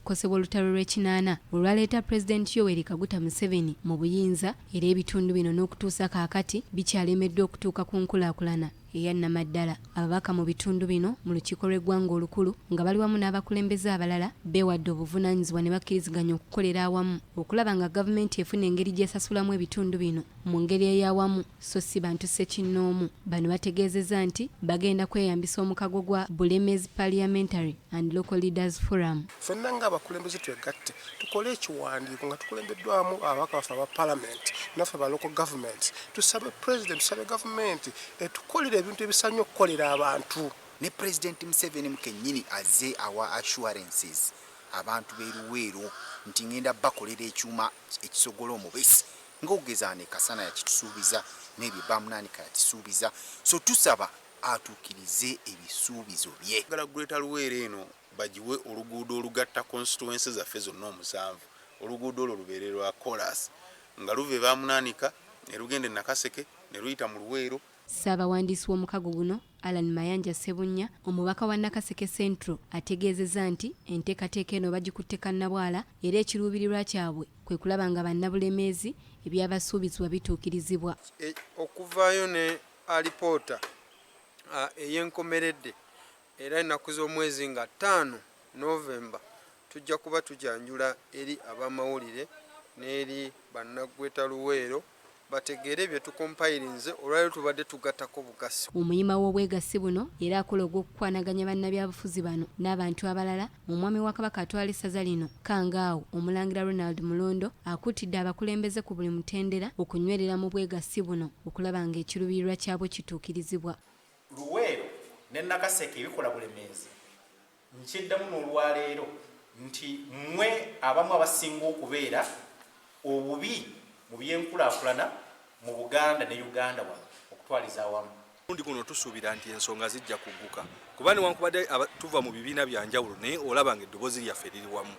okukosebwa olutalo lw'ekinaana olwaleeta Pulezidenti Yoweri Kaguta Museveni mu buyinza era ebitundu bino n'okutuusa kaakati bikyalemeddwa okutuuka ku nkulaakulana eya nnamaddala. Ababaka mu bitundu bino mu lukiiko lw'eggwanga olukulu nga bali wamu n'abakulembeze abalala beewadde obuvunaanyizibwa ne bakkiriziganya okukolera awamu okulaba nga gavumenti efuna engeri gy'esasulamu ebitundu bino mu ngeri ey'awamu so si bantu ssekinnoomu. Bano bategeezezza nti bagenda kweyambisa omukago gwa Bulemeezi Parliamentary and Local Leaders Forum. Ffenna ng'abakulembeze twegatte tukole ekiwandiiko nga tukulembeddwamu ababaka baffe aba palamenti naffe aba local government, tusabe pulezidenti, tusabe gavumenti etukolere ebintu ebisanye okukolera abantu. Ne Pulezidenti Museveni kennyini azze awa assurances abantu b'e Luweero nti ngenda bakolera ekyuma ekisogola omubisi, ng'okugeza ne Kasana yakitusuubiza, n'ebyo Bamunaanika yakisuubiza, so tusaba atuukirize ebisuubizo bye. Njagala Greater Luweero eno bagiwe oluguudo olugatta constituency zaffe zonna omusanvu. Oluguudo olwo lubeere lwa koolaasi nga luva e Bamunaanika ne lugenda e Nakaseke ne luyita mu Luweero. Ssaabawandiisi w'omukago guno, Allan Mayanja Ssebunnya, omubaka wa Nakaseke Central ategeezezza nti enteekateeka eno bagikutte kannabwala era ekiruubirirwa kyabwe kwe kulaba nga Bannabulemeezi ebyabasuubizibwa bituukirizibwa. Okuvaayo ne alipoota ey'enkomeredde era ennaku z'omwezi nga ttaano November tujja kuba tujanjula eri abamawulire n'eri bannaggweta Luweero bategeere bye tukompayirinze olwaleero tubadde tugattako bugasi. Omuyima w'obwegassi buno era akola ogw'okukwanaganya bannabyabufuzi bano n'abantu abalala, Omwami wa Kabaka atwala essaza lino, Kkangaawo, Omulangira Ronald Mulondo akuutidde abakulembeze ku buli mutendera okunywerera mu bwegassi buno okulaba ng'ekiruubirirwa kyabwo kituukirizibwa. Luweero ne Nakaseke ebikola Bulemeezi, nkyeddamu n'olwaleero nti mmwe abamu abasinga okubeera obubi mu by'enkulaakulana mu Buganda ne Uganda wano okutwaliza awamu. Omulundi guno tusuubira nti ensonga zijja kugguka kuba newankubadde tuva mu bibiina bya njawulo naye olaba ng'eddoboozi lyaffe liri wamu.